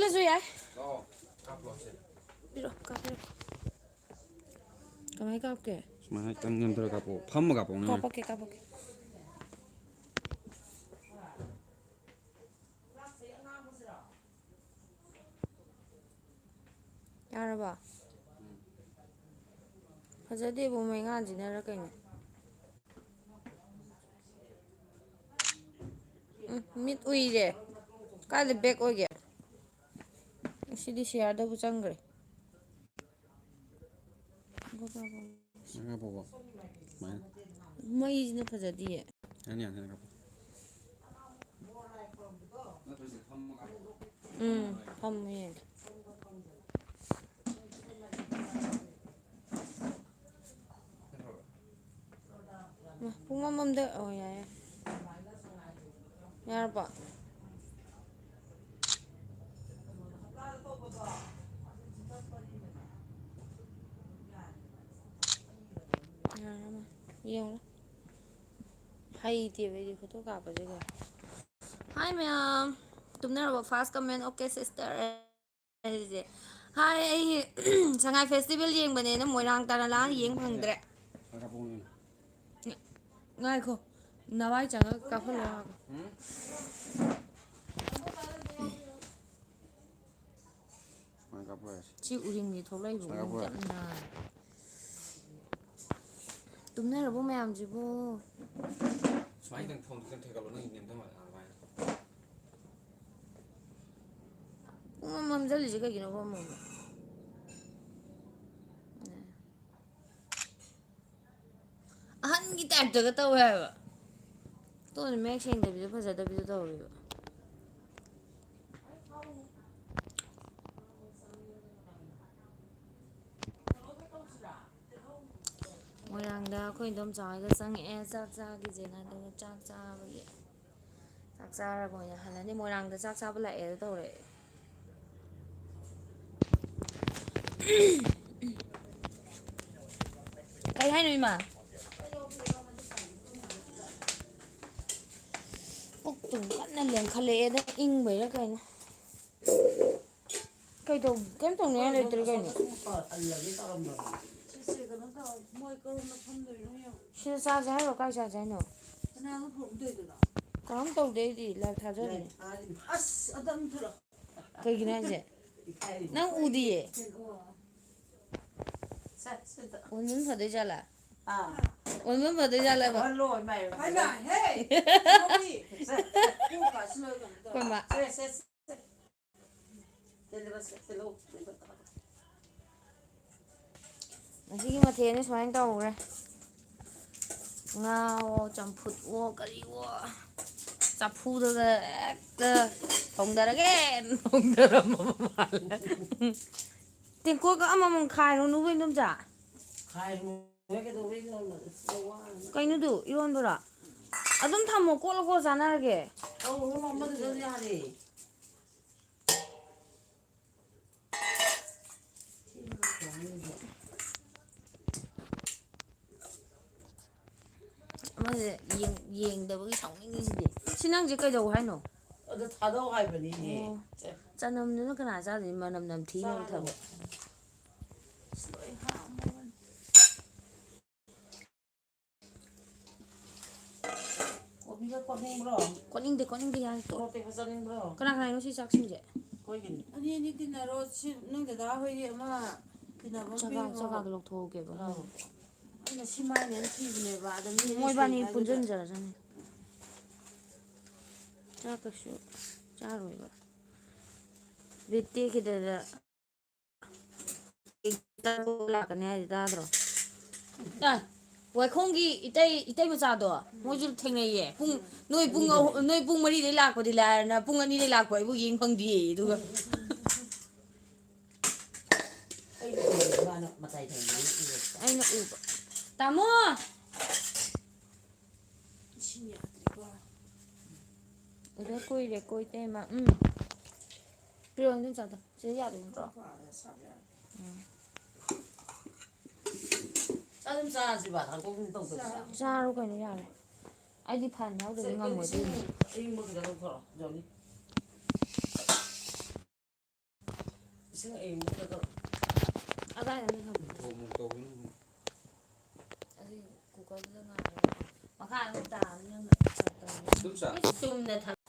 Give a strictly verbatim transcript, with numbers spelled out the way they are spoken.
ꯀꯥꯞꯄꯁꯨ ꯌꯥꯏ꯫ ꯄꯤꯔꯛꯑꯣ, ꯀꯥꯞꯄꯤꯔꯛꯑꯣ꯫ ꯀꯃꯥꯏ ꯀꯥꯞꯀꯦ? ꯁꯨꯃꯥꯏꯅ ꯈꯤꯇꯪ ꯅꯦꯝꯊꯔ ꯀꯥꯞꯄꯛꯑꯣ꯫ ꯐꯝꯃ ꯀꯥꯞꯄꯛꯑꯣꯅꯦ꯫ ꯀꯥꯞꯄꯛꯀꯦ, ꯀꯥꯞꯄꯛꯀꯦ꯫ ꯌꯥꯔꯕꯣ? ꯐꯖꯗꯦꯕꯨ ꯃꯩꯉꯥꯟꯁꯤꯅꯔ ꯀꯩꯅꯣ? ꯎꯝ, ꯃꯤꯠ ꯎꯏꯔꯦ꯫ ꯀꯥꯏꯗ ꯕꯦꯛ ꯑꯣꯏꯒꯦ? ꯁꯤꯗꯤ ꯁꯤꯌꯥꯔꯗꯕꯨ ꯆꯪꯈ꯭ꯔꯦ꯫ ꯃꯉꯥ ꯐꯥꯎꯕ꯫ ꯁꯨꯃꯥꯏꯅ꯫ ꯃꯩꯁꯤꯅ ꯐꯖꯗꯤꯌꯦ꯫ ꯌꯥꯅꯤ, ꯌꯥꯅꯤ, ꯌꯥꯅꯤ꯫ ꯎꯝ, ꯐꯝꯃꯨ ꯌꯦꯡꯒꯦ꯫ ꯃꯥ, ꯄꯨꯡ ꯑꯃꯃꯝꯗ, ꯑꯣ, ꯌꯥꯏ, ꯌꯥꯏ꯫ ꯌꯥꯔꯕꯣ? ꯌꯥꯔꯕ? ꯌꯦꯡꯉꯣ꯫ ꯍꯩꯇꯦꯕ ꯑꯩꯗꯤ ꯐꯣꯇꯣ ꯀꯥꯞꯄꯁꯦ ꯀꯌꯥ꯫ Hi ꯃꯌꯥꯝ꯫ ꯇꯨꯝꯅꯔꯕꯣ? First comment, okay sister꯫ ꯍꯥꯏꯁꯦ꯫ Hi, ꯑꯩ ꯁꯉꯥꯏ festival ꯌꯦꯡꯕꯅꯦꯅ ꯃꯣꯏꯔꯥꯡ ꯇꯥꯟꯅ ꯂꯥꯛꯑ ꯌꯦꯡ ꯐꯪꯗ꯭ꯔꯦ꯫ ꯉꯥꯏꯈꯣ꯫ ꯅꯋꯥꯏ ꯆꯪꯉꯒ ꯀꯥꯞꯍꯜꯂꯣ ꯍꯥꯏꯒꯣ꯫ ꯁꯨꯃꯥꯏꯅ ꯀꯥꯞꯄ ꯌꯥꯏ꯫ ꯁꯤ ꯎꯔꯤꯡꯁꯦ ꯊꯣꯛꯂꯛꯏꯕ ꯁꯨꯃꯥꯏꯅ ꯀꯥꯞꯄ ꯌꯥꯏ꯫ ꯇꯨꯝꯅꯔꯕꯣ ꯃꯌꯥꯝꯁꯤꯕꯨ? ꯁꯨꯃꯥꯏꯅ ꯈꯤꯇꯪ ꯐꯣꯟꯗꯨ ꯈꯤꯇꯪ ꯊꯦꯡꯒꯠꯂꯣ, ꯅꯪꯒꯤ ꯅꯦꯝꯊꯕ ꯑꯗꯨꯃꯥꯏꯅ꯫ ꯄꯨꯡꯃꯝ ꯃꯝꯖꯜꯂꯤꯁꯦ ꯀꯩꯒꯤꯅꯣꯕ ꯑꯃꯨꯛ ꯑꯃꯨꯛ? ꯑꯍꯟꯒꯤ ꯇꯥꯏꯞꯇꯒ ꯇꯧꯋꯦ ꯍꯥꯏꯕ꯫ ꯐꯣꯇꯣꯁꯦ ꯃꯌꯦꯛ ꯁꯦꯡꯗꯕꯤꯗ ꯐꯖꯗꯕꯤꯗ ꯇꯧꯔꯤꯕ꯫ ꯃꯣꯏꯔꯥꯡꯗ ꯑꯩꯈꯣꯏ ꯏꯗꯣꯝꯆꯥ ꯍꯣꯏꯒ ꯆꯪꯉꯛꯑꯦ ꯆꯥꯛ ꯆꯥꯈꯤꯁꯦꯅ, ꯑꯗꯨꯒ ꯆꯥꯛ ꯆꯥꯕꯒꯤ ꯆꯥꯛ ꯆꯥꯔꯒ ꯑꯣꯏꯅ ꯍꯜꯂꯅꯤ꯫ ꯃꯣꯏꯔꯥꯡꯗ ꯆꯥꯛ ꯆꯥꯕ ꯂꯥꯛꯑꯦꯗꯣ ꯇꯧꯔꯛꯑꯦ꯫ ꯀꯩ ꯍꯥꯏꯅꯣ ꯏꯃꯥ? ꯄꯨꯛꯇꯨꯝ ꯀꯟꯅ ꯂꯦꯡꯈꯠꯂꯛꯑꯦꯗ, ꯏꯪꯕꯩꯔꯥ ꯀꯩꯅꯣ? ꯀꯩꯗꯧ-, ꯀꯩꯝ ꯇꯧꯅꯤꯡꯉꯥꯏ ꯂꯩꯇ꯭ꯔꯦ ꯀꯩꯅꯣ꯫ ꯍꯜꯂꯒꯦ ꯇꯧꯔꯝꯕꯅꯦ꯫ ꯁꯤꯁꯦ ꯀꯩꯅꯣ ꯇꯧ, ꯃꯣꯏ ꯀꯔꯣꯝꯗ ꯐꯝꯗꯣꯏꯅꯣ ꯌꯦꯡꯉꯣ꯫ ꯁꯤꯗ ꯆꯥꯁꯦ ꯍꯥꯏꯔꯣ? ꯀꯥꯏ ꯆꯥꯁꯦ ꯍꯥꯏꯅꯣ? ꯀꯅꯥꯅꯣ ꯐꯣꯟ ꯇꯧꯔꯤꯗꯨꯅꯣ? ꯀꯅꯥꯝ ꯇꯧꯗꯦ ꯑꯩꯗꯤ, ꯂꯥꯏꯚ ꯊꯥꯖꯕꯅꯦ꯫ ꯂꯥꯏꯚ ꯊꯥꯔꯤꯕ꯫ ꯑꯁ! ꯑꯗꯨ ꯑꯝ ꯊꯤꯜꯂꯣ꯫ ꯀꯩꯒꯤꯅꯣ ꯍꯥꯏꯁꯦ? ꯏꯀꯥꯏꯔꯤꯕ꯫ ꯅꯪ ꯎꯗꯤꯌꯦ꯫ ꯑꯣ꯫ ꯁꯦ, ꯁꯤꯗ꯫ ꯎꯟꯕꯅ ꯐꯗꯣꯏ ꯖꯥꯠꯂꯥ? ꯑꯥ꯫ ꯎꯟꯕꯅ ꯐꯗꯣꯏ ꯖꯥꯠꯂꯕ? ꯎꯍꯜꯂꯣ, ꯏꯃꯥꯏ, ꯏꯃꯥꯏ꯫ ꯍꯥꯏꯃ, ꯍꯦ! ꯏꯅꯥꯎꯄꯤ! ꯁꯦ, ꯀꯣꯛꯀꯥꯁꯤ ꯂꯣꯏ ꯀꯩꯅꯣ ꯇꯧꯔꯦ꯫ ꯑꯩꯈꯣꯏ ꯃꯥ꯫ ꯁꯦ, ꯁꯦ, ꯁꯦ꯫ ꯊꯤꯜꯂꯣ, ꯊꯤꯜꯂꯣ꯫ ꯉꯁꯤꯒꯤ ꯃꯊꯦꯜꯁꯦ ꯁꯨꯃꯥꯏꯅ ꯇꯧꯈ꯭ꯔꯦ꯫ ꯉꯥꯋꯣ, ꯆꯝꯐꯨꯠꯋꯣ, ꯀꯔꯤꯋꯣ꯫ ꯆꯐꯨꯗꯒ ꯍꯦꯛꯇ ꯊꯣꯡꯗꯔꯒꯦ ꯊꯣꯡꯗꯔꯝꯃꯕ ꯃꯥꯜꯂꯦ꯫ ꯇꯦꯡꯀꯣꯠꯀ ꯑꯃꯃꯝ ꯈꯥꯏꯔꯨꯅꯨꯕ, ꯏꯟꯗꯣꯝꯆꯥ꯫ ꯈꯥꯏꯔꯨ꯫ ꯀꯩꯗꯧꯕꯩ ꯂꯧꯅꯣ? ꯁꯤꯗ ꯋꯥꯅ꯫ ꯀꯩꯅꯣꯗꯨ, ꯏꯔꯣꯟꯕꯔꯣ? ꯑꯗꯨꯝ ꯊꯝꯃꯣ, ꯀꯣꯠꯂ ꯀꯣꯠꯂ ꯆꯥꯟꯅꯔꯒꯦ꯫ ꯑꯧ, ꯑꯃꯗꯨꯗ ꯌꯥꯔꯦ꯫ ꯑꯃꯁꯦ ꯌꯦꯡ-, ꯌꯦꯡꯗꯕꯒꯤ ꯁꯥꯎꯅꯤꯡꯉꯤꯁꯤꯗꯤ꯫ ꯁꯤ ꯅꯪꯁꯦ ꯀꯩꯗꯧ ꯍꯥꯏꯅꯣ? ꯑꯗꯣ ꯊꯥꯗꯧ ꯍꯥꯏꯕꯅꯤꯅꯦ꯫ ꯑꯣ꯫ ꯆꯦ꯫ ꯆꯅꯝꯗꯨꯅ ꯀꯅꯥ ꯆꯥꯗꯣꯏꯅꯣ? ꯃꯅꯝ ꯅꯝꯊꯤ ꯅꯝꯊꯕ꯫ ꯆꯥꯔꯣ꯫ ꯑꯁ, ꯂꯣꯏ ꯍꯥꯞꯄꯕꯅꯤ꯫ ꯀꯣꯕꯤꯒ ꯀꯣꯠꯅꯤꯡꯕ꯭ꯔꯣ? ꯀꯣꯠꯅꯤꯡꯗꯦ, ꯀꯣꯠꯅꯤꯡꯗꯦ, ꯌꯥꯔꯦ, ꯇꯣꯛꯑꯣ꯫ ꯃꯣꯔꯣꯛ ꯑꯇꯦꯛꯄ ꯆꯥꯅꯤꯡꯕ꯭ꯔꯣ? ꯀꯅꯥ ꯀꯅꯥꯏꯅꯣ ꯁꯤ ꯆꯥꯛꯁꯤꯡꯁꯦ? ꯑꯩꯈꯣꯏꯒꯤꯅꯤ꯫ ꯑꯅꯤ ꯑꯅꯤ ꯇꯤꯟꯅꯔꯣ꯫ ꯁꯤ ꯅꯣꯏ ꯗꯗꯥ ꯍꯣꯏꯒꯤ ꯑꯃ ꯇꯤꯟꯅꯐꯝ ꯆꯒꯥ-, ꯄꯤꯔꯝꯃꯣ꯫ ꯆꯒꯥꯗꯣ ꯂꯧꯊꯣꯛꯍꯧꯒꯦꯕ꯫ ꯑꯧ꯫ ꯑꯩꯅ ꯁꯤ ꯃꯥꯏꯅꯦꯅ ꯊꯤꯕꯅꯦꯕ꯫ ꯑꯗ ꯃꯤ ꯑꯅꯤ ꯃꯣꯏꯕꯥꯅꯤ ꯁꯨꯏ ꯍꯥꯏꯗꯨꯗ꯫ ꯄꯨꯟꯁꯤꯟꯖꯔꯁꯅꯤ꯫ ꯆꯥꯛ ꯀꯩꯁꯨ ꯆꯥꯔꯣꯏꯕ꯫ ꯕꯤꯠ ꯇꯦꯛꯈꯤꯗꯅ꯫ ꯂꯥꯛꯀꯅꯤ ꯍꯥꯏꯁꯦ ꯇꯥꯗ꯭ꯔꯣ? ꯑ, ꯋꯥꯏꯈꯣꯡꯒꯤ ꯏꯇꯩ, ꯏꯇꯩ ꯃꯆꯥꯗꯣ, ꯃꯣꯏꯁꯨ ꯊꯦꯡꯅꯩꯌꯦ꯫ ꯄꯨꯡ, ꯅꯣꯏ ꯄꯨꯡ ꯑꯍꯨꯝ, ꯅꯣꯏ ꯄꯨꯡ ꯃꯔꯤꯗꯩ ꯂꯥꯛꯄꯗꯤ ꯂꯥꯏꯔꯅ, ꯄꯨꯡ ꯑꯅꯤꯗꯩ ꯂꯥꯛꯄ ꯑꯩꯕꯨ ꯌꯦꯡ ꯐꯪꯗꯦꯌꯦ꯫ ꯑꯗꯨꯒ ꯑꯩꯅ ꯎꯕ꯫ ꯇꯥꯃꯣ! ꯏꯁꯤꯡ ꯌꯥꯗ꯭ꯔꯤꯕꯣ? ꯎꯗ ꯀꯨꯏꯔꯦꯀꯣ, ꯏꯇꯩꯃ꯫ ꯎꯝ꯫ ꯄꯤꯔꯛꯑꯣ, ꯏꯗꯣꯝꯆꯥꯗꯣ꯫ ꯁꯤꯗ ꯌꯥꯗꯣꯏ ꯅꯠꯇ꯭ꯔꯣ? ꯎꯝ꯫ ꯆꯥꯛ ꯑꯗꯨꯝ ꯆꯥꯔꯁꯤꯕ, ꯊꯥꯡꯀꯣꯛ ꯑꯗꯨꯝ ꯇꯧꯗꯣꯏꯁꯤꯕ? ꯆꯥꯔꯣ ꯀꯩꯅꯣ, ꯌꯥꯔꯦ꯫ ꯑꯩꯗꯤ ꯐꯥꯟ ꯌꯥꯎꯗ꯭ꯔꯗꯤ ꯁꯦ, ꯉꯝꯃꯣꯏ ꯏꯁꯤꯡ ꯑꯗꯨꯏꯅꯦ꯫ ꯑꯌꯤꯡꯕ ꯈꯤꯇ ꯂꯧꯊꯣꯔꯛꯑꯣ, ꯖꯣꯅꯤ꯫ ꯏꯁꯤꯡ ꯑꯌꯤꯡꯕꯗꯣ ꯑꯗꯥꯏꯗ ꯑꯗꯨꯝ ꯊꯝꯃꯣ꯫ ꯊꯣꯡ ꯇꯧꯕꯅꯤ꯫ ꯑꯗꯨ ꯀꯨꯀꯔꯗꯨꯗ ꯉꯥꯜꯂꯒ ꯃꯈꯥ ꯑꯃꯨꯛ ꯇꯥꯕꯅꯤ ꯌꯥꯝꯅ ꯐꯔꯛ ꯇꯥꯕꯅꯤ꯫ ꯑꯗꯨꯝ ꯆꯥ꯫ ꯏꯁ, ꯆꯨꯝꯅ ꯊꯝ-